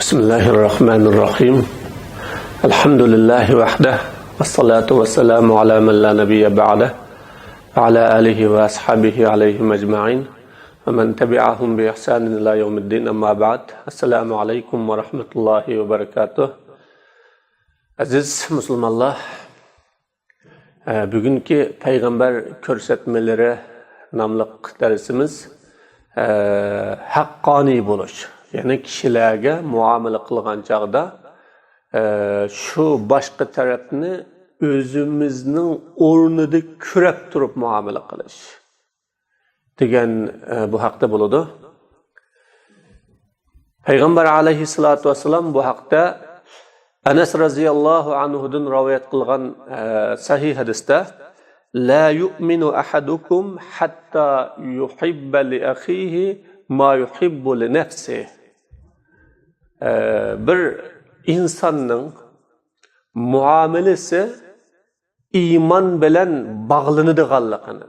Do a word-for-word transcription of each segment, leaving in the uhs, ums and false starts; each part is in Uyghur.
بسم الله الرحمن الرحيم. الحمد لله وحده، والصلاة والسلام على من لا نبي بعده، وعلى آله وأصحابه عليهم أجمعين، ومن تبعهم بإحسان إلى يوم الدين، أما بعد. السلام عليكم ورحمة الله وبركاته. ئەزىز مۇسۇلمانلار، ئە، بۈگۈنكى پەيغەمبەر كۆرسەتمىلىرى ناملىق دەرسىمىز، ئە، ھەققانىي بولۇش، يەنى كىشىلەرگە مۇئامىلە قىلغان چاغدا، ئە، شۇ باشقا تەرەپنى ئۆزىمىزنىڭ ئورنىدا كۆرۈپ تۇرۇپ مۇئامىلە قىلىش دېگەن، ئە، بۇ ھەقتە بولىدۇ. پەيغەمبەر ئەلەيھىسسالاتۇ ۋەسسالام بۇ ھەقتە ئەنەس رەزىياللاھۇ ئەنھۇدىن رىۋايەت قىلغان، ئە، سەھىھ ھەدىستە، لا يؤمن أحدكم حتى يحب لأخيه ما يحب لنفسه. ئە، بىر ئىنساننىڭ مۇئامىلىسى ئىمان بىلەن باغلىنىدىغانلىقىنى،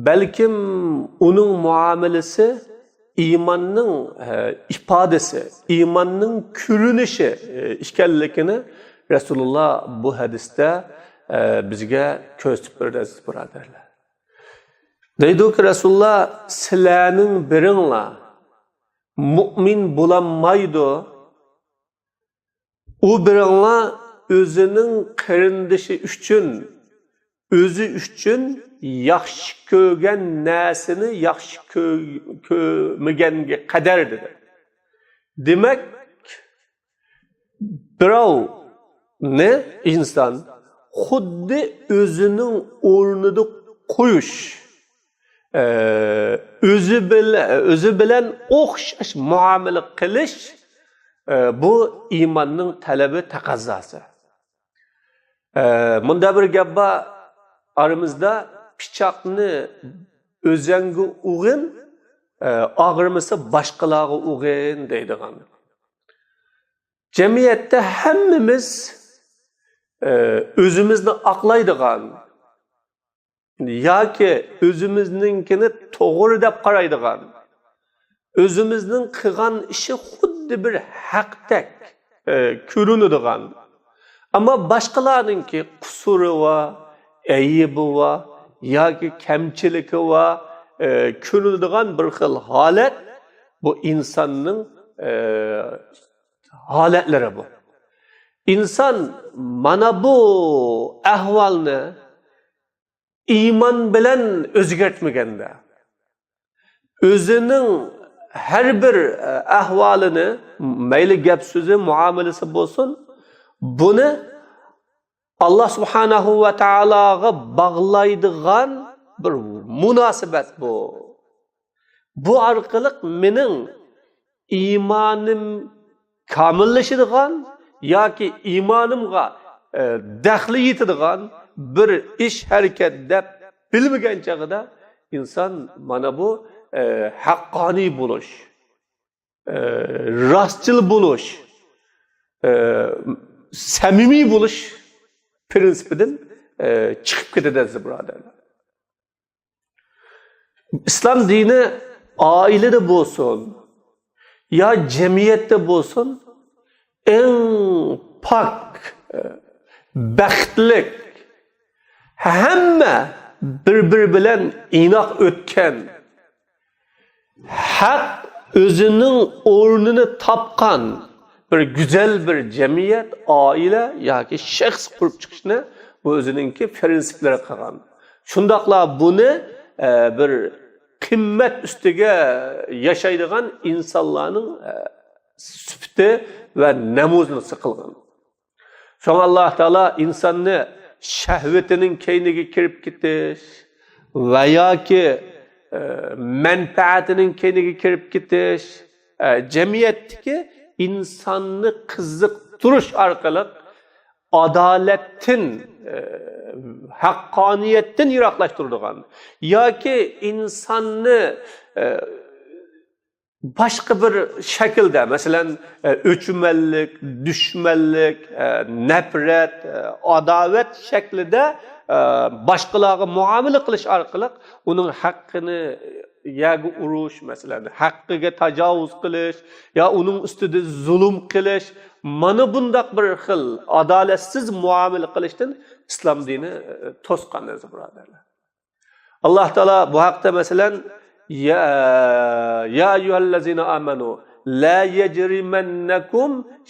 بەلكىم ئۇنىڭ مۇئامىلىسى ئىماننىڭ، ئە، ئىپادىسى، ئىماننىڭ كۆرۈنۈشى، ئە، ئىكەنلىكىنى رەسۇلۇللا بۇ ھەدىستە، ئە، بىزگە كۆرسىتىپ بەردى، ئەزىز بۇرادەرلەر. دەيدۇكى رەسۇلۇللا، سىلەرنىڭ بىرىڭلار مۇئمىن بولالمايدۇ، ئۇ بىرىڭلار ئۆزىنىڭ قېرىندىشى ئۈچۈن، ئۆزى ئۈچۈن ياخشى كۆرگەن نەرسىنى ياخشى كۆ-، كۆرمىگەنگە قەدەر، دېدى. دېمەك، بىراۋنى ئىنسان خۇددى ئۆزىنىڭ ئورنىدا قويۇش، ئە، ئۆزى بىل-، ئۆزى بىلەن ئوخشاش مۇئامىلە قىلىش، ئە، بۇ ئىماننىڭ تەلىپى، تەقەززاسى. ئە، مۇنداق بىر گەپ بار، ئارىمىزدا، پىچاقنى ئۆزەڭگە ئۇرغىن، ئە، ئاغرىمىسا باشقىلارغا ئۇرغىن دەيدىغان. جەمئىيەتتە ھەممىمىز، ئە، ئۆزىمىزنى ئاقلايدىغان ياكى ئۆزىمىزنىڭكىنى توغرا دەپ قارايدىغان، ئۆزىمىزنىڭ قىلغان ئىشى خۇددى بىر ھەقتەك، ئە، كۆرۈنىدىغان، ئەمما باشقىلارنىڭكى قۇسۇرى بار، ئەيىبى بار ياكى كەمچىلىكى بار، ئە، كۆرۈنىدىغان بىر خىل ھالەت، بۇ ئىنساننىڭ، ئە، ھالەتلىرى بۇ. ئىنسان مانا بۇ ئەھۋالنى ئىمان بىلەن ئۆزگەرتمىگەندە، ئۆزىنىڭ ھەر بىر، ئە، ئەھۋالىنى، مەيلى گەپ سۆزى، مۇئامىلىسى بولسۇن، بۇنى ئاللا سۇبھانەھۇ ۋە تائالاغا باغلايدىغان بىر مۇناسىۋەت بۇ. بۇ ئارقىلىق مېنىڭ ئىمانىم كامىللىشىدىغان ياكى ئىمانىمغا، ئە، دەخلى يېتىدىغان بىر ئىش، ھەرىكەت دەپ بىلمىگەن چېغىدا ئىنسان مانا بۇ، ئە، ھەققانىي بولۇش، ئە، راستچىل بولۇش، ئە، سەمىمىي بولۇش پىرىنسىپىدىن، ئە، چىقىپ كېتىدۇ، ئەزىز بۇرادەرلەر. ئىسلام دىنى ئائىلىدە بولسۇن يا جەمئىيەتتە بولسۇن، ئەڭ پاك، بەختلىك، ھەممە بىر-بىرى بىلەن ئىناق ئۆتكەن، ھەق ئۆزىنىڭ ئورنىنى تاپقان بىر گۈزەل بىر جەمئىيەت، ئائىلە ياكى شەخس قۇرۇپ چىقىشنى بۇ ئۆزىنىڭكى پىرىنسىپلىرى قىلغان. شۇنداقلا بۇنى، ئە، بىر قىممەت ئۈستىگە ياشايدىغان ئىنسانلارنىڭ، ئە، سۈپىتى ۋە نەمۇنىسى قىلغان. شۇڭا ئاللا تائالا ئىنساننى شەھۋىتىنىڭ كەينىگە كىرىپ كېتىش ۋە ياكى، ئە، مەنپەئەتىنىڭ كەينىگە كىرىپ كېتىش، ئە، جەمئىيەتتىكى ئىنساننى قىزىقتۇرۇش ئارقىلىق ئادالەتتىن، ئە، ھەققانىيەتتىن يىراقلاشتۇرىدىغان ياكى ئىنساننى، ئە، باشقا بىر شەكىلدە، مەسىلەن، ئۆچمەنلىك، دۈشمەنلىك، نەپرەت، ئاداۋەت شەكلىدە باشقىلارغا مۇئامىلە قىلىش ئارقىلىق ئۇنىڭ ھەققىنى يەرگە ئۇرۇش، مەسىلەن، ھەققىگە تاجاۋۇز قىلىش يا ئۇنىڭ ئۈستىدە زۇلۇم قىلىش، مانا بۇنداق بىر خىل ئادالەتسىز مۇئامىلە قىلىشتىن ئىسلام دىنى، ئە، توسقان، ئەزىز بۇرادەرلەر. ئاللاھ تائالا بۇ ھەقتە، مەسىلەن، يا، يا أيها الذين آمنوا لا يجرمنكم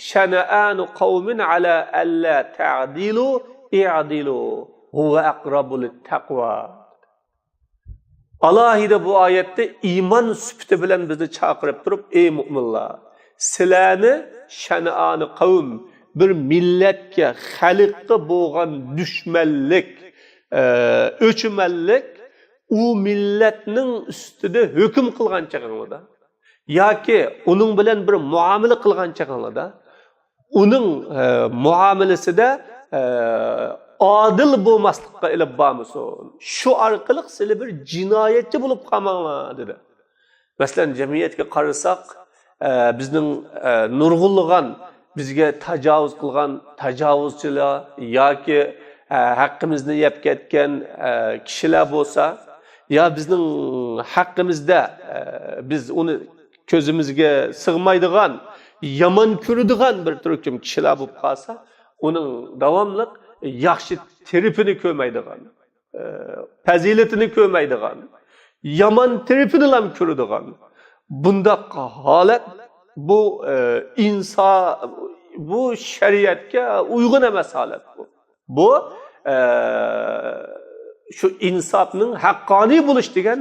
شنآن قوم على ألا تعدلوا اعدلوا هو أقرب للتقوى. ئالاھىدە بۇ ئايەتتە ئىمان سۈپىتى بىلەن بىزنى چاقىرىپ تۇرۇپ، ئەي مۇئمىنلار، سىلەرنى شەنئانى قەۋم، بىر مىللەتكە، خەلققە بولغان دۈشمەنلىك، ئە، ئۆچمەنلىك ئۇ مىللەتنىڭ ئۈستىدە ھۆكۈم قىلغان چېغىڭلاردا ياكى ئۇنىڭ بىلەن بىر مۇئامىلە قىلغان چېغىڭلاردا، ئۇنىڭ، ئە، مۇئامىلىسىدە، ئە، ئادىل بولماسلىققا ئېلىپ بارمىسۇن. شۇ ئارقىلىق سىلى بىر جىنايەتچى بولۇپ قالماڭلار، دېدى. مەسىلەن، جەمئىيەتكە قارىساق، ئە، بىزنىڭ، ئە، نۇرغۇنلىغان بىزگە تاجاۋۇز قىلغان تاجاۋۇزچىلار ياكى، ئە، ھەققىمىزنى يەپ كەتكەن، ئە، كىشىلەر بولسا، يا بىزنىڭ ھەققىمىزدە، ئە، بىز ئۇنى كۆزىمىزگە سىغمايدىغان، يامان كۆرىدىغان بىر تۈركۈم كىشىلەر بولۇپ قالسا، ئۇنىڭ داۋاملىق ياخشى تەرىپىنى كۆرمەيدىغان، ئە، پەزىلىتىنى كۆرمەيدىغان، يامان تەرىپىنىلا كۆرىدىغان بۇنداق ھالەت، بۇ، ئە، ئىنسا-، بۇ شەرىئەتكە ئۇيغۇن ئەمەس ھالەت بۇ. بۇ، ئە، شۇ ئىنساپنىڭ ھەققانىي بولۇش دېگەن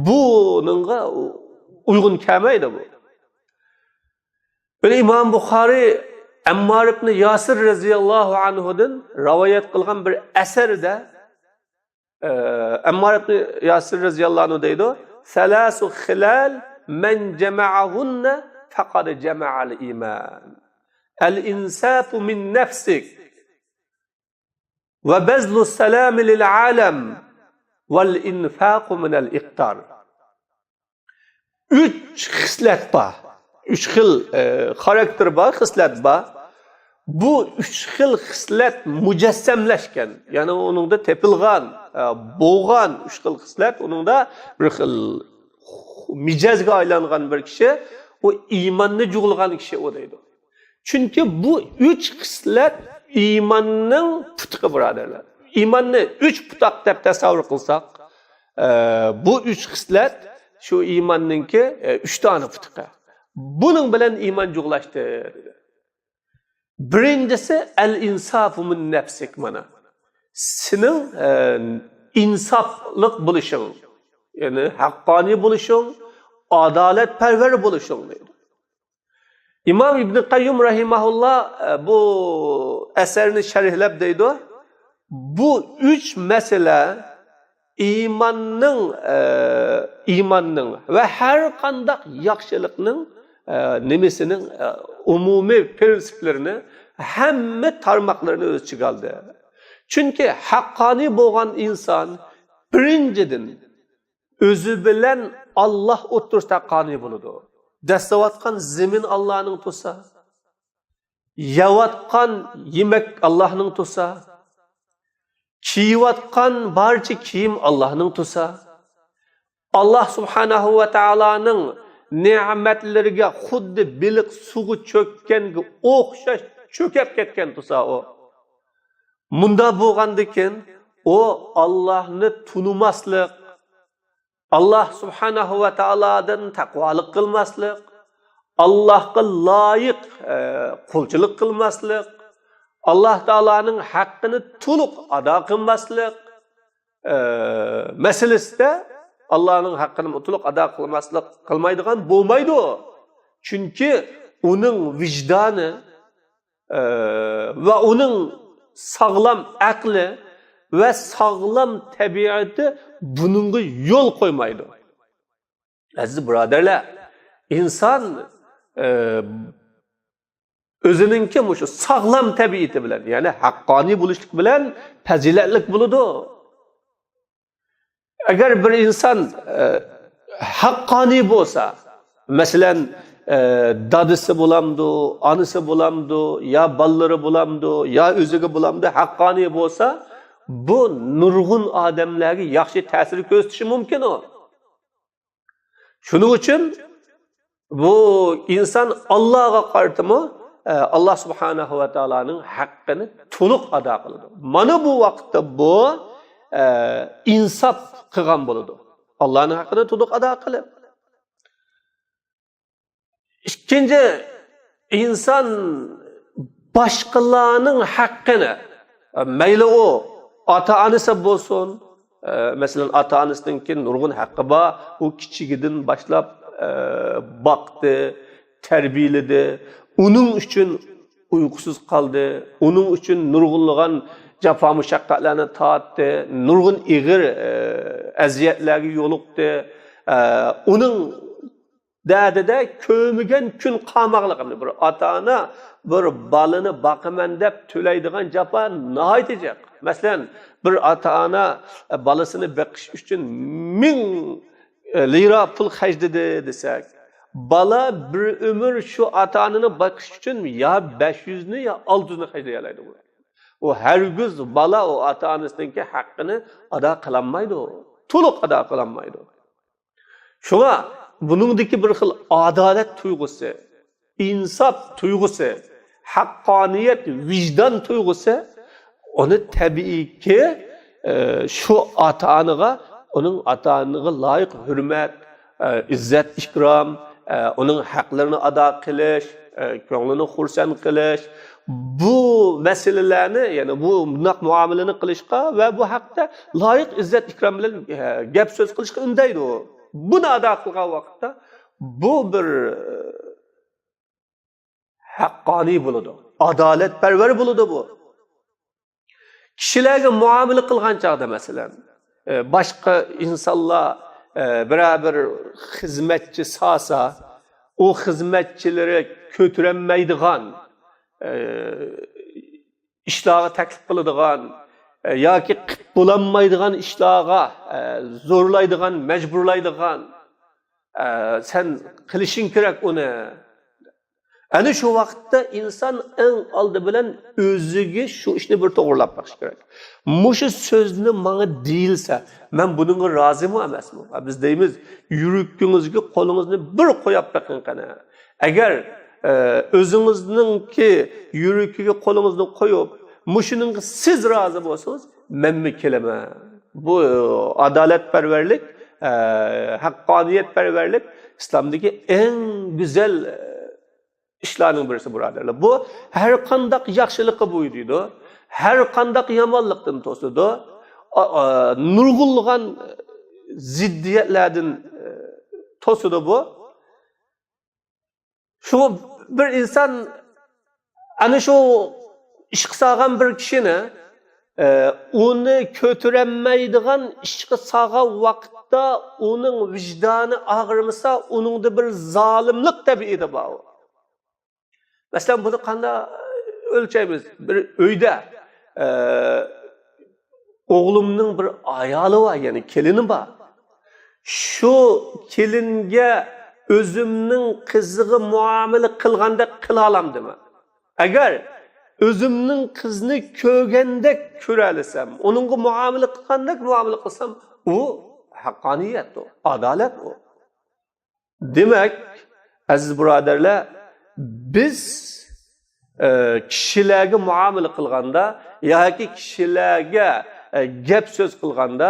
بۇنىڭغا ئۇيغۇن كەلمەيدۇ بۇ. بىر ئىمام بۇخارىي ئەممار ئىبنى ياسىر رەزىياللاھۇ ئەنھۇدىن رىۋايەت قىلغان بىر ئەسەردە، ئە، ئەممار ئىبنى ياسىر رەزىياللاھۇ ئەنھۇ دەيدۇ، ثلاث خلال من جمعهن فقد جمع الإيمان. الإنصاف من نفسك، وبذل السلام للعالم، والإنفاق من الإقتار. ئۈچ خىسلەت بار. ئۈچ خىل، ئە، خاراكتېر بار، خىسلەت بار. بۇ ئۈچ خىل خىسلەت مۇجەسسەملەشكەن. يەنى ئۇنىڭدا تېپىلغان، ئە، بولغان ئۈچ خىل خىسلەت ئۇنىڭدا بىر خىل مىجەزگە ئايلانغان بىر كىشى، ئۇ ئىماننى جۇغلىغان كىشى ئۇ دەيدۇ. چۈنكى بۇ ئۈچ خىسلەت ئىماننىڭ پۇتىقى، بۇرادەرلەر. ئىماننى ئۈچ پۇتاق دەپ تەسەۋۋۇر قىلساق، ئە، بۇ ئۈچ خىسلەت شۇ ئىماننىڭكى، ئە، ئۈچ دانە پۇتىقى. بۇنىڭ بىلەن ئىمان جۇغلاشتى، دېدى. بىرىنچىسى، ئەل ئىنسافۇ مىن نەفسىك، مانا. سېنىڭ، ئە، ئىنساپلىق بولۇشۇڭ، يەنى ھەققانىي بولۇشۇڭ، ئادالەتپەرۋەر بولۇشۇڭ، دەيدۇ. ئىمام ئىبنى قەييۇم رەھىمەھۇللا، ئە، بۇ ئەسەرنى شەرھلەپ دەيدۇ، بۇ ئۈچ مەسىلە ئىماننىڭ، ئە، ئىماننىڭ ۋە ھەر قانداق ياخشىلىقنىڭ، ئە، نېمىسىنىڭ، ئە، ئومۇمىي پىرىنسىپلىرىنى، ھەممە تارماقلىرىنى ئۆز ئىچىگە ئالدى. چۈنكى ھەققانىي بولغان ئىنسان بىرىنچىدىن ئۆزى بىلەن ئاللاھ ئوتتۇرىسىدا ھەققانىي بولىدۇ. دەسسەۋاتقان زېمىن ئاللاھنىڭ تۇسا، يەۋاتقان يېمەك ئاللاھنىڭ تۇسا، كىيىۋاتقان بارچە كىيىم ئاللاھنىڭ تۇسا. ئاللاھ سۇبھانەھۇ ۋە تائالانىڭ نېمەتلىرىگە خۇددى بېلىق سۇغا چۆككەنگە ئوخشاش چۆكۈپ كەتكەن تۇسا ئۇ. مۇنداق بولغاندىكىن، ئۇ ئاللاھنى تونۇماسلىق، ئاللاھ سۇبھانەھۇ ۋە تائالادىن تەقۋالىق قىلماسلىق، ئاللاھقا لايىق، ئە، قۇلچىلىق قىلماسلىق، ئاللاھ تائالانىڭ ھەققىنى تولۇق ئادا قىلماسلىق، ئە، مەسىلىسىدە ئاللاھنىڭ ھەققىنى تولۇق ئادا قىلماسلىق، قىلمايدىغان بولمايدۇ. چۈنكى ئۇنىڭ ۋىجدانى، ئە، ۋە ئۇنىڭ ساغلام ئەقلى ۋە ساغلام تەبىئىتى بۇنىڭغا يول قويمايدۇ. ئەزىز بۇرادەرلەر، ئىنسان، ئە، ئۆزىنىڭكى مۇشۇ ساغلام تەبىئىتى بىلەن، يەنى ھەققانىي بولۇشلۇق بىلەن پەزىلەتلىك بولىدۇ. ئەگەر بىر ئىنسان، ئە، ھەققانىي بولسا، مەسىلەن، ئە، دادىسى بولامدۇ، ئانىسى بولامدۇ، يا بالىلىرى بولامدۇ، يا ئۆزىگە بولامدۇ، ھەققانىي بولسا، بۇ نۇرغۇن ئادەملەرگە ياخشى تەسىر كۆرسىتىشى مۇمكىن ئۇ. شۇنىڭ ئۈچۈن بۇ ئىنسان ئاللاغا قارىتىمۇ، ئە، ئاللا سۇبھانەھۇ ۋە تائالانىڭ ھەققىنى تولۇق ئادا قىلىدۇ. مانا بۇ ۋاقىتتا بۇ، ئە، ئىنساپ قىلغان بولىدۇ. ئاللانىڭ ھەققىنى تولۇق ئادا قىلىپ. ئىككىنچى، ئىنسان باشقىلارنىڭ ھەققىنى، مەيلى ئۇ ئاتا-ئانىسى بولسۇن، مەسىلەن، ئاتا-ئانىسىنىڭكى نۇرغۇن ھەققى بار، ئۇ كىچىكىدىن باشلاپ باقتى، تەربىيەلىدى، ئۇنىڭ ئۈچۈن ئۇيقۇسىز قالدى، ئۇنىڭ ئۈچۈن نۇرغۇنلىغان جاپا-مۇشەققەتلەرنى تارتتى، نۇرغۇن ئېغىر ئەزىيەتلەرگە يولۇقتى. ئۇنىڭ دەردىدە كۆرمىگەن كۈن قالماغلىقىنى، بىر ئاتا-ئانا بىر بالىنى باقىمەن دەپ تۆلەيدىغان جاپا ناھايىتى جىق. مەسىلەن، بىر ئاتا-ئانا بالىسىنى بېقىش ئۈچۈن مىڭ لىرا پۇل خەجلىدى دېسەك، بالا بىر ئۆمۈر شۇ ئاتا-ئانىنى باقىش ئۈچۈن يا بەش يۈزنى، يا ئالتە يۈزنى خەجلىيەلەيدۇ. ئۇ ھەرگىز بالا ئۇ ئاتا-ئانىسىنىڭكى ھەققىنى ئادا قىلالمايدۇ، تولۇق ئادا قىلالمايدۇ. شۇڭا بۇنىڭدىكى بىر خىل ئادالەت تۇيغۇسى، ئىنساپ تۇيغۇسى، ھەققانىيەت، ۋىجدان تۇيغۇسى، ئۇنى تەبىئىيكى، ئە، شۇ ئاتا-ئانىغا، ئۇنىڭ ئاتا-ئانىغا لايىق ھۆرمەت، ئە، ئىززەت-ئىكرام، ئە، ئۇنىڭ ھەقلىرىنى ئادا قىلىش، ئە، كۆڭلىنى خۇرسەن قىلىش، بۇ مەسىلىلەرنى، يەنى بۇ مۇنداق مۇئامىلىنى قىلىشقا ۋە بۇ ھەقتە لايىق ئىززەت-ئىكرام بىلەن، ئە، گەپ-سۆز قىلىشقا ئۈندەيدۇ. بۇنى ئادا قىلغان ۋاقىتتا بۇ بىر، ئە، ھەققانىي بولىدۇ، ئادالەتپەرۋەر بولىدۇ بۇ. كىشىلەرگە مۇئامىلە قىلغان چاغدا، مەسىلەن، ئە، باشقا ئىنسانلار، ئە، بىرەر بىر خىزمەتچى سالسا، ئۇ خىزمەتچىلىرى كۆتۈرەلمەيدىغان، ئە، ئىشلارغا تەكلىپ قىلىدىغان، ئە، ياكى قىلىپ بولالمايدىغان ئىشلارغا، ئە، زورلايدىغان، مەجبۇرلايدىغان، ئە، سەن قىلىشىڭ كېرەك ئۇنى. ئەنە شۇ ۋاقىتتا ئىنسان ئەڭ ئالدى بىلەن ئۆزىگە شۇ ئىشنى بىر توغرىلاپ بېقىشى كېرەك. مۇشۇ سۆزنى ماڭا دېيىلسە، مەن بۇنىڭغا رازىمۇ ئەمەسمۇ؟ بىز دەيمىز، يۈرىكىڭىزگە قولىڭىزنى بىر قويۇپ بېقىڭ قېنى. ئەگەر، ئە، ئۆزىڭىزنىڭكى يۈرىكىگە قولىڭىزنى قويۇپ، مۇشۇنىڭغا سىز رازى بولسىڭىز، مەنمۇ كېلىمەن. بۇ، ئە، ئادالەتپەرۋەرلىك، ئە، ھەققانىيەتپەرۋەرلىك ئىسلامدىكى ئەڭ گۈزەل، ئە، ئىشلارنىڭ بىرسى، بۇرادەرلەر. بۇ ھەر قانداق ياخشىلىققا بويىتىدۇ، ھەر قانداق يامانلىقتىن توسىدۇ، ئا-، ئا-، نۇرغۇنلىغان زىددىيەتلەردىن، ئە، توسىدۇ بۇ. شۇ بىر ئىنسان ئەنە شۇ ئىشقا سالغان بىر كىشىنى، ئە، ئۇنى كۆتۈرەلمەيدىغان ئىشقا سالغان ۋاقىتتا ئۇنىڭ ۋىجدانى ئاغرىمىسا، ئۇنىڭدا بىر زالىملىق تەبىئىتى بار. مەسىلەن، بۇنى قانداق ئۆلچەيمىز؟ بىر ئۆيدە، ئە، ئوغلۇمنىڭ بىر ئايالى بار، يەنى كېلىنى بار. شۇ كېلىنگە ئۆزۈمنىڭ قىزىغا مۇئامىلە قىلغاندەك قىلالامدىمەن؟ ئەگەر ئۆزۈمنىڭ قىزىنى كۆرگەندەك كۆرەلىسەم، ئۇنىڭغا مۇئامىلە قىلغاندەك مۇئامىلە قىلسام، ئۇ ھەققانىيەت، ئۇ ئادالەت، ئۇ. دېمەك، ئەزىز بۇرادەرلەر، بىز، ئە، كىشىلەرگە مۇئامىلە قىلغاندا ياكى كىشىلەرگە، ئە، گەپ سۆز قىلغاندا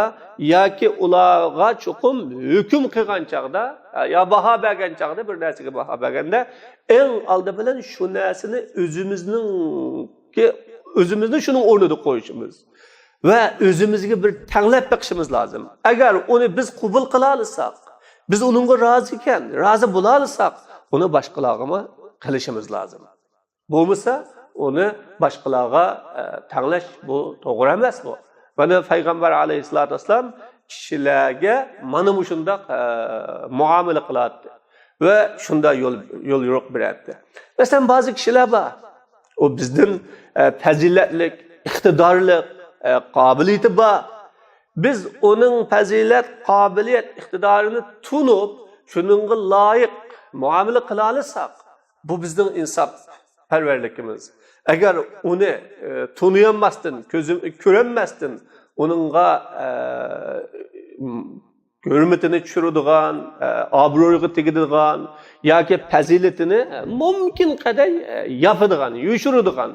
ياكى ئۇلارغا چوقۇم ھۆكۈم قىلغان چاغدا، ئە، يا باھا بەرگەن چاغدا، بىر نەرسىگە باھا بەرگەندە، ئەڭ ئالدى بىلەن شۇ نەرسىنى ئۆزىمىزنىڭكى، ئۆزىمىزنى شۇنىڭ ئورنىدا قويۇشىمىز ۋە ئۆزىمىزگە بىر تەڭلەپ بېقىشىمىز لازىم. ئەگەر ئۇنى بىز قوبۇل قىلالىساق، بىز ئۇنىڭغا رازى ئىكەن، رازى بولالىساق، ئۇنى باشقىلارغىمۇ قىلىشىمىز لازىم. بولمىسا، ئۇنى باشقىلارغا، ئە، تەڭلەش، بۇ توغرا ئەمەس بۇ. مانا پەيغەمبەر ئەلەيھىسسالاتۇ ۋەسسالام كىشىلەرگە مانا مۇشۇنداق، ئە، مۇئامىلە قىلاتتى ۋە شۇنداق يول، يول يورۇق بېرەتتى. مەسىلەن، بەزى كىشىلەر بار، ئۇ بىزدىن، ئە، پەزىلەتلىك، ئىقتىدارلىق، ئە، قابىلىيىتى بار. بىز ئۇنىڭ پەزىلەت، قابىلىيەت، ئىقتىدارىنى تونۇپ، شۇنىڭغا لايىق مۇئامىلە قىلالىساق، بۇ بىزنىڭ ئىنساپپەرۋەرلىكىمىز. ئەگەر ئۇنى، ئە، تونۇيالماستىن، كۆزۈم، كۆرەلمەستىن، ئۇنىڭغا، ئە، ھۆرمىتىنى چۈشۈرىدىغان، ئابرۇيىغا تېگىدىغان ياكى پەزىلىتىنى مۇمكىن قەدەر ياپىدىغان، يوشۇرىدىغان.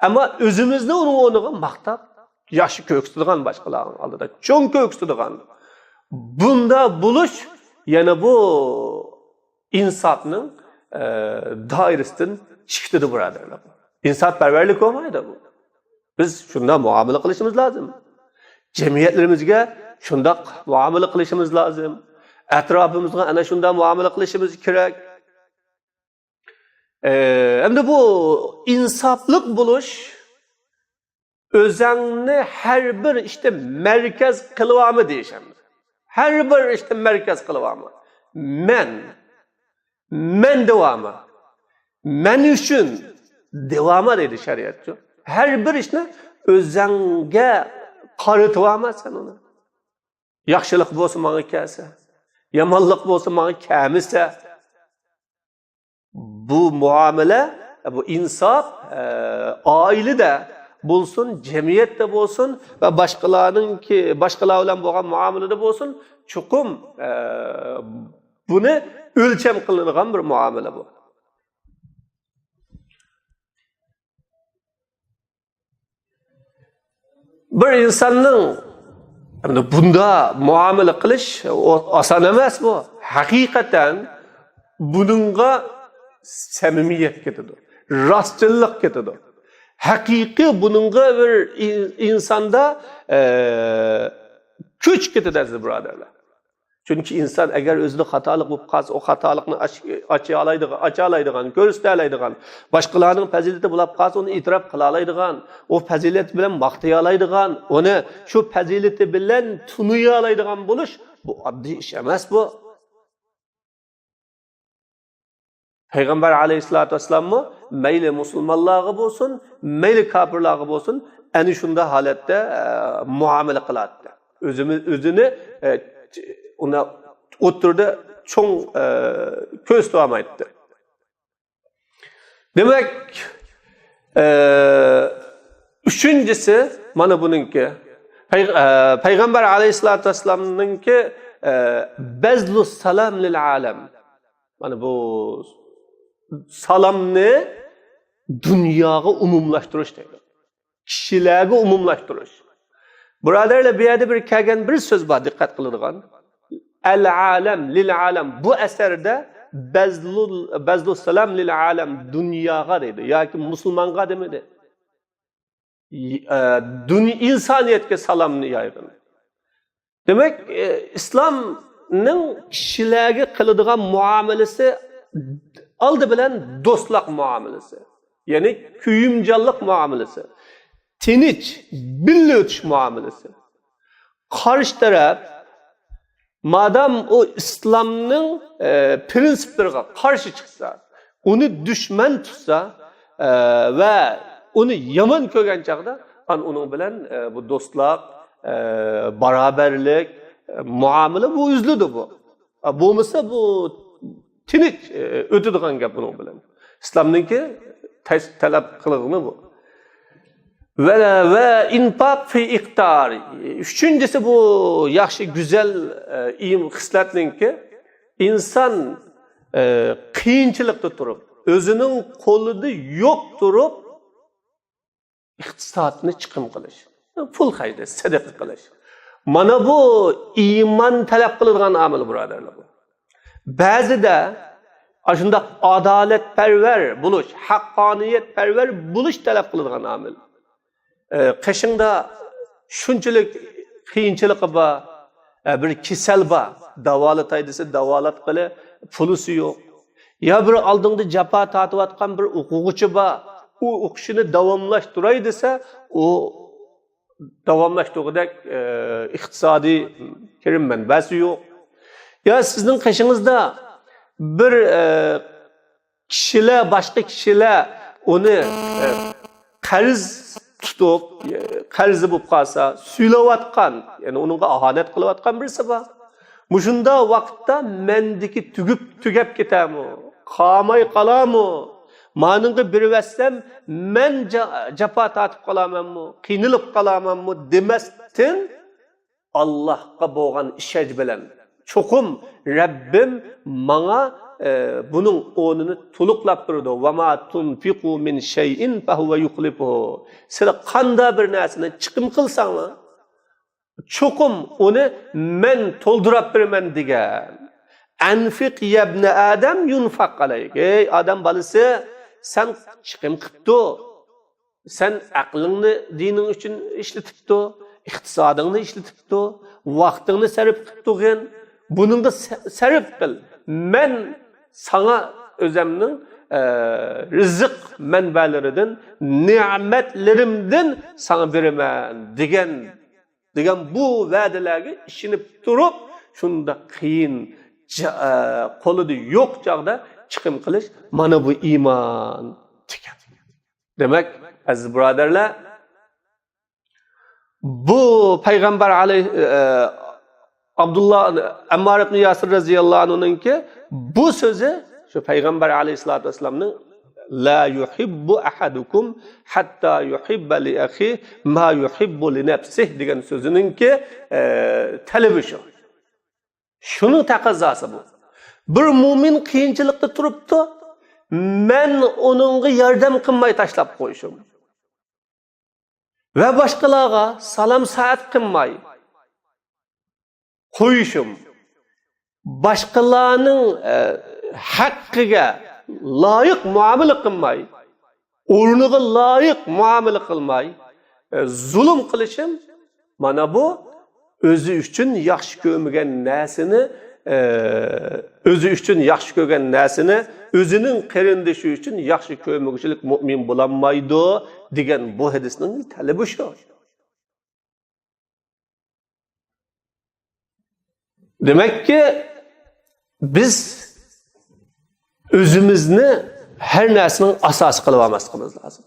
ئەمما ئۆزىمىزنى ئۇنىڭ ئورنىغا ماختاپ، ياخشى كۆرسىتىدىغان، باشقىلارنىڭ ئالدىدا چوڭ كۆرسىتىدىغان. بۇندا بولۇش يەنە بۇ ئىنساپنىڭ، ئە، دائىرىسىدىن چىقىدۇ، بۇرادەرلەر. ئىنساپپەرۋەرلىك بولمايدۇ بۇ. بىز شۇنداق مۇئامىلە قىلىشىمىز لازىم. جەمئىيەتلىرىمىزگە شۇنداق مۇئامىلە قىلىشىمىز لازىم. ئەتراپىمىزغا ئەنە شۇنداق مۇئامىلە قىلىشىمىز كېرەك. ئە، ئەمدى بۇ ئىنساپلىق بولۇش، ئۆزەڭنى ھەر بىر ئىشتا مەركەز قىلىۋالما دېيىش ئەمدى. ھەر بىر ئىشتا مەركەز قىلىۋالما. مەن، مەن دەۋالما. مەن ئۈچۈن دەۋالما دەيدۇ شەرىئەتچۇ. ھەر بىر ئىشنى ئۆزەڭگە قارىتىۋالما سەن ئۇنى. ياخشىلىق بولسا ماڭا كەلسە، يامانلىق بولسا ماڭا كەلمىسە. بۇ مۇئامىلە، بۇ ئىنساپ، ئە، ئائىلىدە بولسۇن، جەمئىيەتتە بولسۇن ۋە باشقىلارنىڭكى، باشقىلار بىلەن بولغان مۇئامىلىدە بولسۇن، چوقۇم، ئە، بۇنى ئۆلچەم قىلىنىدىغان بىر مۇئامىلە بۇ. بىر ئىنساننىڭ، ئەمدى بۇندا مۇئامىلە قىلىش ئاسان ئەمەس بۇ. ھەقىقەتەن بۇنىڭغا سەمىمىيەت كېتىدۇ، راستچىللىق كېتىدۇ. ھەقىقىي بۇنىڭغا بىر ئىن-، ئىنساندا، ئە، كۈچ كېتىدۇ، ئەزىز بۇرادەرلەر. چۈنكى ئىنسان ئەگەر ئۆزىدە خاتالىق بولۇپ قالسا، ئۇ خاتالىقنى ئاچ-، ئاچالايدىغان، ئاچالايدىغان، كۆرسىتەلەيدىغان، باشقىلارنىڭ پەزىلىتى بولاپ قالسا، ئۇنى ئېتىراپ قىلالايدىغان، ئۇ پەزىلەت بىلەن ماختىيالايدىغان، ئۇنى شۇ پەزىلىتى بىلەن تونۇيالايدىغان بولۇش، بۇ ئاددىي ئىش ئەمەس بۇ. پەيغەمبەر ئەلەيھىسسالاتۇ ۋەسسالاممۇ مەيلى مۇسۇلمانلارغا بولسۇن، مەيلى كاپىرلارغا بولسۇن، ئەنە شۇنداق ھالەتتە، ئە، مۇئامىلە قىلاتتى. ئۆزىمىز، ئۆزىنى، ئە، ئۇنى ئوتتۇرىدا چوڭ، ئە، كۆرسىتىۋالمايتتى. دېمەك، ئە، ئۈچىنچىسى، مانا بۇنىڭكى، پەي-، ئە، پەيغەمبەر ئەلەيھىسسالاتۇ ۋەسسالامنىڭكى، ئە، بەزلۇ سالام لىل ئالەم. مانا بۇ سالامنى دۇنياغا ئومۇملاشتۇرۇش دەيدۇ. كىشىلەرگە ئومۇملاشتۇرۇش. بۇرادەرلەر، بۇ يەردە بىر كەلگەن بىر سۆز بار، دىققەت قىلىدىغان. ئەل ئالەم، لىل ئالەم. بۇ ئەسەردە بەزلۇل، بەزلۇ سالام لىل ئالەم، دۇنياغا دەيدۇ. ياكى مۇسۇلمانغا دېمىدى. ئى، ئە، دۇني-، ئىنسانىيەتكە سالامنى يايغىن. دېمەك، ئى، ئىسلامنىڭ كىشىلەرگە قىلىدىغان مۇئامىلىسى ئالدى بىلەن دوستلۇق مۇئامىلىسى، يەنى كۆيۈمچانلىق مۇئامىلىسى، تىنچ، بىللە ئۆتۈش مۇئامىلىسى. قارشى تەرەپ مادام ئۇ ئىسلامنىڭ، ئە، پرىنسىپلىرىغا قارشى چىقسا، ئۇنى دۈشمەن تۇتسا، ئە، ۋە ئۇنى يامان كۆرگەن چاغدا، ئان ئۇنىڭ بىلەن، ئە، بۇ دوستلۇق، ئە، باراۋەرلىك، ئە، مۇئامىلە بۇ ئۈزۈلىدۇ بۇ. ئە، بولمىسا بۇ تىنچ، ئە، ئۆتىدىغان گەپ بۇنىڭ بىلەن. ئىسلامنىڭكى تەس-، تەلەپ قىلغىنى بۇ. ۋە، ۋە ئىنپاق فى ئىقتار. ئۈچىنچىسى بۇ ياخشى، گۈزەل، ئە، ئىم-، خىسلەتنىڭكى، ئىنسان، ئە، قىيىنچىلىقتا تۇرۇپ، ئۆزىنىڭ قولىدا يوق تۇرۇپ، ئىقتىسادنى چىقىم قىلىش، پۇل خەجلەش، سەدىقە قىلىش. مانا بۇ ئىمان تەلەپ قىلىدىغان ئامىل، بۇرادەرلەر، بۇ. بەزىدە ئاشۇنداق ئادالەتپەرۋەر بولۇش، ھەققانىيەتپەرۋەر بولۇش تەلەپ قىلىدىغان ئامىل. ئە، قېشىڭدا شۇنچىلىك قىيىنچىلىقى بار، ئە، بىر كېسەل بار، داۋالىتاي دېسە داۋالاتقىلى پۇلىسى يوق. يا بىر ئالدىڭدا جاپا تارتىۋاتقان بىر ئوقۇغۇچى بار، ئۇ ئوقۇشىنى داۋاملاشتۇراي دېسە، ئۇ داۋاملاشتۇرغۇدەك، ئە، ئىقتىسادىي كىرىم مەنبەسى يوق. يا سىزنىڭ قېشىڭىزدا بىر، ئە، كىشىلەر، باشقا كىشىلەر ئۇنى، ئە، قەرز تۇتۇپ، ئە، قەرزى بولۇپ قالسا، سۈيلەۋاتقان، يەنى ئۇنىڭغا ئاھانەت قىلىۋاتقان بىرسى بار. مۇشۇنداق ۋاقىتتا مەندىكى تۈگۈپ، تۈگەپ كېتەرمۇ؟ قالماي قالارمۇ؟ مانىڭغا بېرىۋەتسەم، مەن جا-، جاپا تارتىپ قالارمەنمۇ؟ قىينىلىپ قالارمەنمۇ؟ دېمەستىن، ئاللاھقا بولغان ئىشەنچ بىلەن، چوقۇم رەببىم ماڭا، ئە، بۇنىڭ ئورنىنى تولۇقلاپ بېرىدۇ. «وما تنفقوا من شيء فهو يخلفه». سىلەر قانداق بىر نەرسىنى چىقىم قىلساڭلار، چوقۇم ئۇنى مەن تولدۇراپ بېرىمەن دېگەن. «أنفق يا ابن آدم ينفق عليك». ئەي ئادەم بالىسى، سەن چىقىم قىپتۇ. سەن ئەقلىڭنى دىنىڭ ئۈچۈن ئىشلىتىپتۇ، ئىقتىسادىڭنى ئىشلىتىپتۇ، ۋاقتىڭنى سەرپ قىپتۇغىن. بۇنىڭغا سە-، سەرپ قىل. مەن ساڭا ئۆزەمنىڭ، ئە، رىزىق مەنبەلىرىدىن، نېمەتلىرىمدىن ساڭا بېرىمەن دېگەن، دېگەن بۇ ۋەدىلەرگە ئىشىنىپ تۇرۇپ، شۇنداق قىيىن جا-، ئە، قولىدا يوق چاغدا چىقىم قىلىش، مانا بۇ ئىمان دېگەن. دېمەك، ئەزىز بۇرادەرلەر، بۇ پەيغەمبەر ئەلەي-، ئە، ئابدۇللا، ئەممار ئىبن ياسىر رەزىياللاھۇ ئەنھۇنىڭكى بۇ سۆزى شۇ پەيغەمبەر ئەلەيھىسسالاتۇ ۋەسسالامنىڭ «لا يحب أحدكم حتى يحب لأخيه ما يحب لنفسه» دېگەن سۆزىنىڭكى، ئە، تەلىپى شۇ. شۇنىڭ تەقەززاسى بۇ. بىر مۇمىن قىيىنچىلىقتا تۇرۇپتۇ، مەن ئۇنىڭغا ياردەم قىلماي تاشلاپ قويۇشۇم ۋە باشقىلارغا سالام سائەت قىلماي قويۇشۇم، باشقىلارنىڭ، ئە، ھەققىگە لايىق مۇئامىلە قىلماي، ئورنىغا لايىق مۇئامىلە قىلماي، ئە، زۇلۇم قىلىشىم، مانا بۇ ئۆزى ئۈچۈن ياخشى كۆرمىگەن نەرسىنى، ئە، ئۆزى ئۈچۈن ياخشى كۆرگەن نەرسىنى ئۆزىنىڭ قېرىندىشى ئۈچۈن ياخشى كۆرمىگۈچىلىك مۇئمىن بولالمايدۇ دېگەن بۇ ھەدىسنىڭ تەلىپى شۇ. دېمەككى، بىز ئۆزىمىزنى ھەر نەرسىنىڭ ئاساسى قىلىپ ئالماسلىقىمىز لازىم.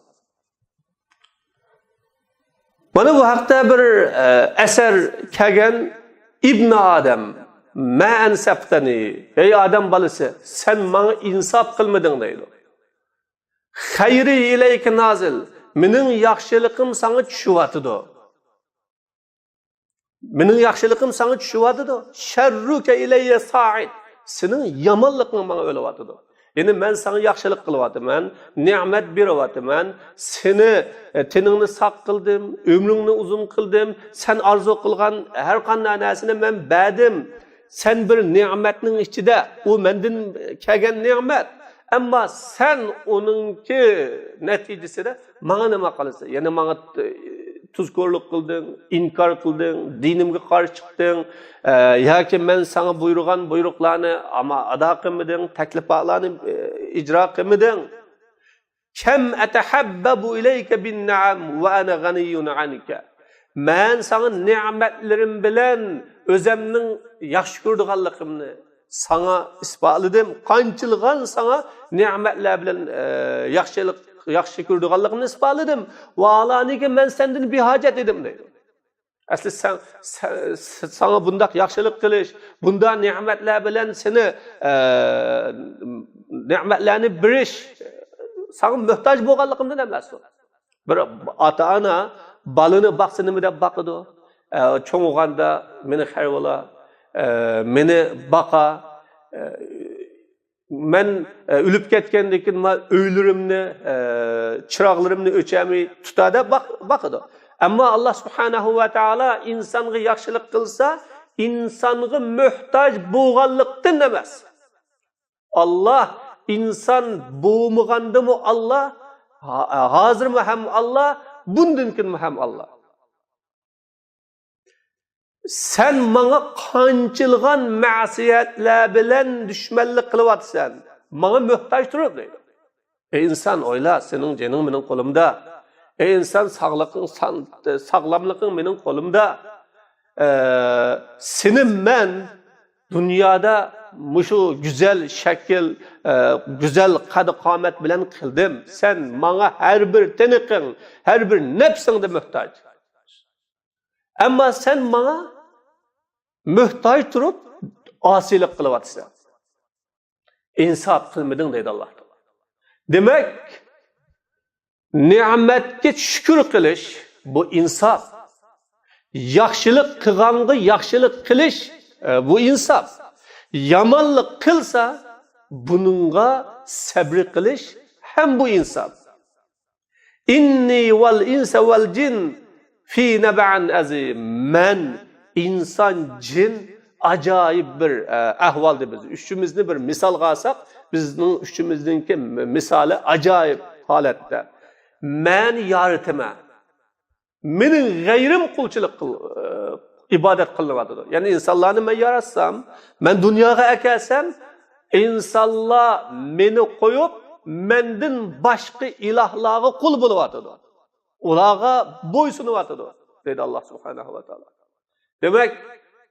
مانا بۇ ھەقتە بىر، ئە، ئەسەر كەلگەن. «ئىبنە ئادەم، مە ئەنسەفتەنى»، ئەي ئادەم بالىسى، سەن ماڭا ئىنساپ قىلمىدىڭ دەيدۇ. «خەيرى ئىلەيكە نازىل»، مېنىڭ ياخشىلىقىم ساڭا چۈشۈۋاتىدۇ. مېنىڭ ياخشىلىقىم ساڭا چۈشۈۋاتىدۇ. «شەررۇكە ئىلەييە سائىد»، سېنىڭ يامانلىقىڭ ماڭا ئۆلۈۋاتىدۇ. يەنى مەن ساڭا ياخشىلىق قىلىۋاتىمەن، نېمەت بېرىۋاتىمەن، سېنى، ئە، تېنىڭنى ساق قىلدىم، ئۆمرۈڭنى ئۇزۇن قىلدىم، سەن ئارزۇ قىلغان ھەر قانداق نەرسىنى مەن بەردىم. سەن بىر نېمەتنىڭ ئىچىدە، ئۇ مەندىن كەلگەن نېمەت. ئەمما سەن ئۇنىڭكى نەتىجىسىدە ماڭا نېمە قىلىسەن؟ يەنە ماڭا، ئە، تۇزكورلۇق قىلدىڭ، ئىنكار قىلدىڭ، دىنىمگە قارشى چىقتىڭ، ئە، ياكى مەن ساڭا بۇيرۇغان بۇيرۇقلارنى ئاما-، ئادا قىلمىدىڭ، تەكلىپاتلارنى، ئە، ئىجرا قىلمىدىڭ. «كەم ئەتەھەببەبۇ ئىلەيكە بىننەئەم ۋە ئەنە غەنىييۇن ئەنكە». مەن ساڭا نېمەتلىرىم بىلەن ئۆزەمنىڭ ياخشى كۆرىدىغانلىقىمنى ساڭا ئىسپاتلىدىم. قانچىلىغان ساڭا نېمەتلەر بىلەن، ئە، ياخشىلىق، ياخشى كۆرىدىغانلىقىمنى ئىسپاتلىدىم. ۋاھالەنكى، مەن سەندىن بىھاجەت ئىدىم دەيدۇ. ئەسلى سەن، سە-، ساڭا بۇنداق ياخشىلىق قىلىش، بۇنداق نېمەتلەر بىلەن سېنى، ئە، نېمەتلەرنى بېرىش ساڭا موھتاج بولغانلىقىمدىن ئەمەس ئۇ. بىر ئاتا-ئانا بالىنى باقسا نېمە دەپ باقىدۇ؟ ئە، چوڭىغاندا مېنى خەيرى بولا، ئە، مېنى باقا، ئە، مەن، ئە، ئۆلۈپ كەتكەندىن كېيىن ما ئۆيلىرىمنى، ئە، چىراغلىرىمنى ئۆچەرمەي تۇتا دەپ باق-، باقىدۇ. ئەمما ئاللا سۇبھانەھۇ ۋە تائالا ئىنسانغا ياخشىلىق قىلسا، ئىنسانغا موھتاج بولغانلىقتىن ئەمەس. ئاللا ئىنسان بولمىغاندىمۇ ئاللا، ھا-، ھازىرمۇ ھەم ئاللا، بۇندىن كېيىنمۇ ھەم ئاللا. سەن ماڭا قانچىلىغان مەسىيەتلەر بىلەن دۈشمەنلىك قىلىۋاتىسەن، ماڭا موھتاج تۇرۇپ دەيدۇ. ئەي ئىنسان، ئويلا، سېنىڭ جېنىڭ مېنىڭ قولۇمدا. ئەي ئىنسان، ساغلىقىڭ، سان-، ساغلاملىقىڭ مېنىڭ قولۇمدا. ئە، سېنى مەن دۇنيادا مۇشۇ گۈزەل شەكىل، ئە، گۈزەل قەد-قامەت بىلەن قىلدىم. سەن ماڭا ھەر بىر تىنىقىڭ، ھەر بىر نەپسىڭدە موھتاج. ئەمما سەن ماڭا موھتاج تۇرۇپ ئاسىيلىق قىلىۋاتىسەن. ئىنساپ قىلمىدىڭ دەيدۇ ئاللا تائالا. دېمەك، نېمەتكە شۈكۈر قىلىش، بۇ ئىنساپ. ياخشىلىق قىلغانغا ياخشىلىق قىلىش، ئە، بۇ ئىنساپ. يامانلىق قىلسا، بۇنىڭغا سەبرى قىلىش ھەم بۇ ئىنساپ. «ئىننى ۋەل ئىنسە ۋەل جىن فى نەبەئىن ئەزىم.» مەن، ئىنسان، جىن ئاجايىپ بىر، ئە، ئەھۋالدا بىز. ئۈچىمىزنى بىر مىسالغا ئالساق، بىزنىڭ ئۈچىمىزنىڭكى مىسالى ئاجايىپ ھالەتتە. مەن يارىتىمەن. مېنىڭ غەيرىم قۇلچىلىق قىل-، ئىبادەت قىلىنىۋاتىدۇ. يەنى ئىنسانلارنى مەن ياراتسام، مەن دۇنياغا ئەكەلسەم، ئىنسانلار مېنى قويۇپ، مەندىن باشقا ئىلاھلارغا قۇل بولۇۋاتىدۇ. ئۇلارغا بويسۇنۇۋاتىدۇ، دەيدۇ ئاللا سۇبھانەھۇ ۋە تائالا. دېمەك،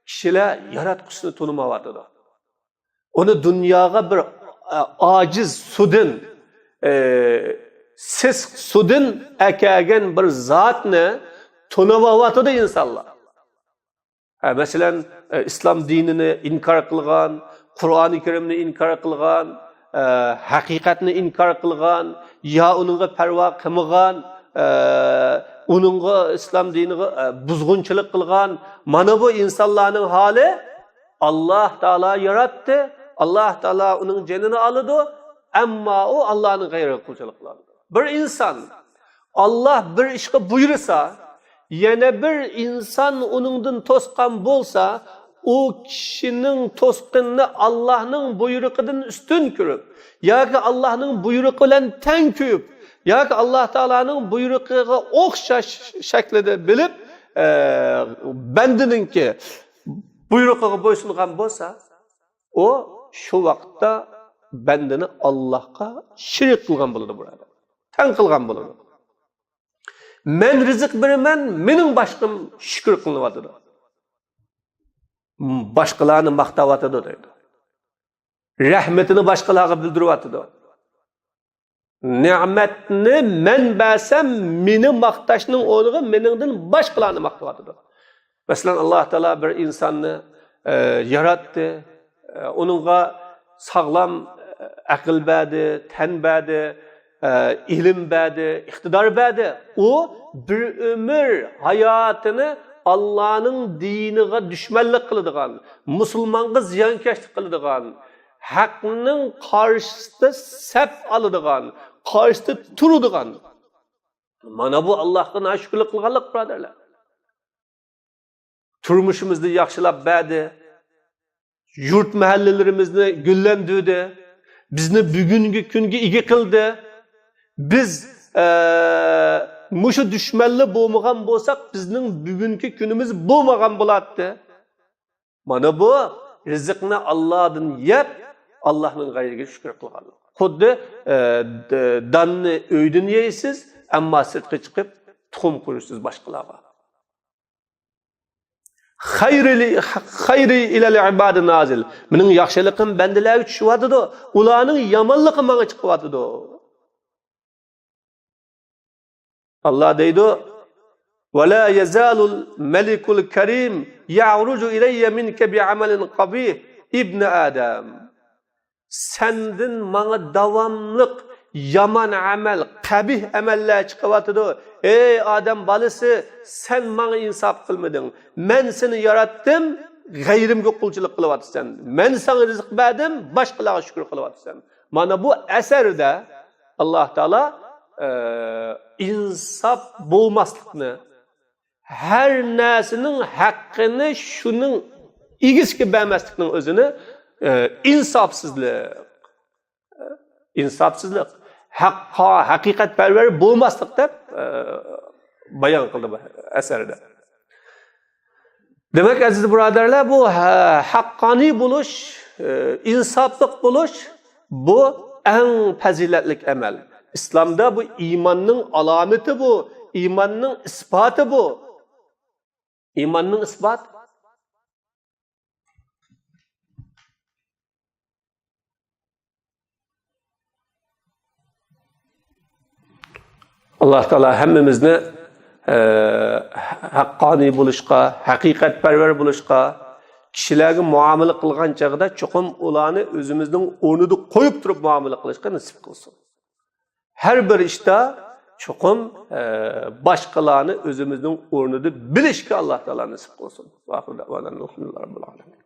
كىشىلەر ياراتقۇچىسىنى تونۇمايۋاتىدۇ. ئۇنى دۇنياغا بىر، ئە، ئاجىز سۇدىن، ئە، سېسىق سۇدىن ئەكەلگەن بىر زاتنى تونۇۋاتىدۇ ئىنسانلار. ھە، مەسىلەن، ئە، ئىسلام دىنىنى ئىنكار قىلغان، قۇرئانى كەرىمنى ئىنكار قىلغان، ئە، ھەقىقەتنى ئىنكار قىلغان، يا ئۇنىڭغا پەرۋا قىلمىغان، ئە، ئۇنىڭغا، ئىسلام دىنىغا، ئە، بۇزغۇنچىلىق قىلغان، مانا بۇ ئىنسانلارنىڭ ھالى. ئاللا تائالا ياراتتى، ئاللا تائالا ئۇنىڭ جېنىنى ئالىدۇ، ئەمما ئۇ ئاللانىڭ غەيرىگە قۇلچىلىق قىلىدۇ. بىر ئىنسان ئاللا بىر ئىشقا بۇيرۇسا، يەنە بىر ئىنسان ئۇنىڭدىن توسقان بولسا، ئۇ كىشىنىڭ توسقىنىنى ئاللانىڭ بۇيرۇقىدىن ئۈستۈن كۆرۈپ، ياكى ئاللانىڭ بۇيرۇقى بىلەن تەڭ كۆرۈپ، ياكى ئاللا تائالانىڭ بۇيرۇقىغا ئوخشاش شەكلىدە بىلىپ، ئە، بەندىنىڭكى بۇيرۇقىغا بويسۇنغان بولسا، ئۇ شۇ ۋاقىتتا بەندىنى ئاللاھقا شېرىك قىلغان بولىدۇ، بۇرادەر. تەڭ قىلغان بولىدۇ. مەن رىزىق بېرىمەن، مېنىڭ باشقىم شۈكۈر قىلىنىۋاتىدۇ. باشقىلارنى ماختاۋاتىدۇ دەيدۇ. رەھمىتىنى باشقىلارغا بىلدۈرۈۋاتىدۇ. نېمەتنى مەن بەرسەم، مېنى ماختاشنىڭ ئورنىغا مېنىڭدىن باشقىلارنى ماختىۋاتىدۇ. مەسىلەن، ئاللا تائالا بىر ئىنساننى، ئە، ياراتتى، ئە، ئۇنىڭغا ساغلام، ئە، ئەقىل بەردى، تەن بەردى، ئە، ئىلىم بەردى، ئىقتىدار بەردى. ئۇ بىر ئۆمۈر ھاياتىنى ئاللانىڭ دىنىغا دۈشمەنلىك قىلىدىغان، مۇسۇلمانغا زىيانكەشلىك قىلىدىغان، ھەقنىڭ قارشىسىدا سەپ ئالىدىغان، قارشىسىدا تۇرىدىغان. مانا بۇ ئاللاھقا ناشۈكۈرلۈك قىلغانلىق، بۇرادەرلەر. تۇرمۇشىمىزنى ياخشىلاپ بەردى. يۇرت مەھەللىلىرىمىزنى گۈللەندۈردى. بىزنى بۈگۈنكى كۈنگە ئىگە قىلدى. بىز، ئە، مۇشۇ دۈشمەنلەر بولمىغان بولساق، بىزنىڭ بۈگۈنكى كۈنىمىز بولمىغان بولاتتى. مانا بۇ رىزىقنى ئاللادىن يەپ، ئاللانىڭ غەيرىگە شۈكۈر قىلغانلىق. خۇددى، ئە، د-، داننى ئۆيدىن يەيسىز، ئەمما سىرتقا چىقىپ تۇخۇم قۇرۇيسىز باشقىلارغا. خەيرى، خەيرى ئىلەل ئىبادى نازىل. مېنىڭ ياخشىلىقىم بەندىلەرگە چۈشۈۋاتىدۇ، ئۇلارنىڭ يامانلىقى ماڭا چىقىۋاتىدۇ. ئاللا دەيدۇ، «ۋەلا يەزالۇل مەلىكۇل كەرىم يەئرۇجۇ ئىلەييە مىنكە بىئەمەلىن قەبىھ، ئىبنە ئادەم.» سەندىن ماڭا داۋاملىق يامان ئەمەل، قەبىھ ئەمەللەر چىقىۋاتىدۇ. ئەي ئادەم بالىسى، سەن ماڭا ئىنساپ قىلمىدىڭ. مەن سېنى ياراتتىم، غەيرىمگە قۇلچىلىق قىلىۋاتىسەن. مەن ساڭا رىزىق بەردىم، باشقىلارغا شۈكۈر قىلىۋاتىسەن. مانا بۇ ئەسەردە ئاللا تائالا، ئە، ئىنساپ بولماسلىقنى، ھەر نەرسىنىڭ ھەققىنى شۇنىڭ ئىگىسىگە بەرمەسلىكنىڭ ئۆزىنى، ئە، ئىنساپسىزلىق، ئىنساپسىزلىق، ھەققا، ھەقىقەتپەرۋەر بولماسلىق دەپ، ئە، بايان قىلدى بۇ ئەسەردە. دېمەك، ئەزىز بۇرادەرلەر، بۇ ھە-، ھەققانىي بولۇش، ئە، ئىنساپلىق بولۇش، بۇ ئەڭ پەزىلەتلىك ئەمەل. ئىسلامدا بۇ ئىماننىڭ ئالامىتى بۇ، ئىماننىڭ ئىسپاتى بۇ. ئىماننىڭ ئىسپاتى. ئاللا تائالا ھەممىمىزنى، ئە، ھەققانىي بولۇشقا، ھەقىقەتپەرۋەر بولۇشقا، كىشىلەرگە مۇئامىلە قىلغان چېغىدا چوقۇم ئۇلارنى ئۆزىمىزنىڭ ئورنىدا قويۇپ تۇرۇپ مۇئامىلە قىلىشقا نېسىپ قىلسۇن. ھەر بىر ئىشتا چوقۇم، ئە، باشقىلارنى ئۆزىمىزنىڭ ئورنىدا بىلىشكە ئاللا تائالا نېسىپ قىلسۇن. ۋاخىر دەۋانا ئەلھەمدۇلىللاھى رەببىل ئالەمىن.